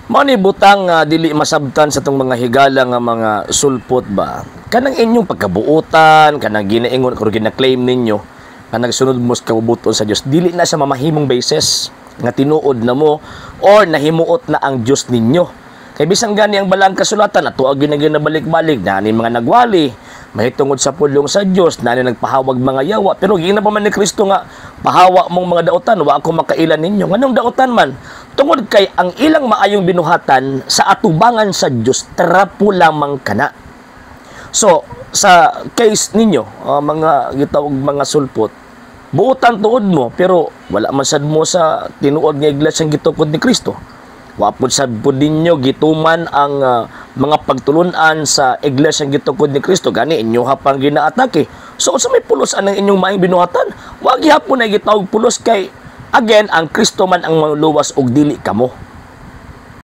Mao ni butang nga dili masabtan sa tong mga higala nga mga sulpot ba. Kanang inyong pagkabuotan, kanang ginaingon or gina-claim ninyo nga nagsunod mo sa kabubuton sa Dios, dili na sa mamahimong basis nga tinuod na mo or nahimuot na ang Dios ninyo. Kay bisan gani ang balang kasulatan ato ang ginabalik-balik na ni mga nagwali mahitungod sa pulong sa Dios na ni nagpahawag mga yawa, pero giingnan pa man ni Kristo nga pahawa mong mga dautan, wa ako makailan ninyo. Nganong dautan man? Tungod kay ang ilang maayong binuhatan sa atubangan sa Dios trapo lamang kana. So sa case ninyo, mga gitawag mga sulpot, buotan tuod mo pero wala man sad mo sa tinuod nga iglesia ang gitukod ni Kristo. Wa pud sad pud ninyo gituman ang mga pagtulunan sa iglesia ang gitukod ni Kristo, gani inyo pang ginaatake. So unsa may pulos anang inyong maayong binuhatan? Wa gihapon na gitawag pulos kay again, ang Kristo man ang manluluwas ug dili kamo.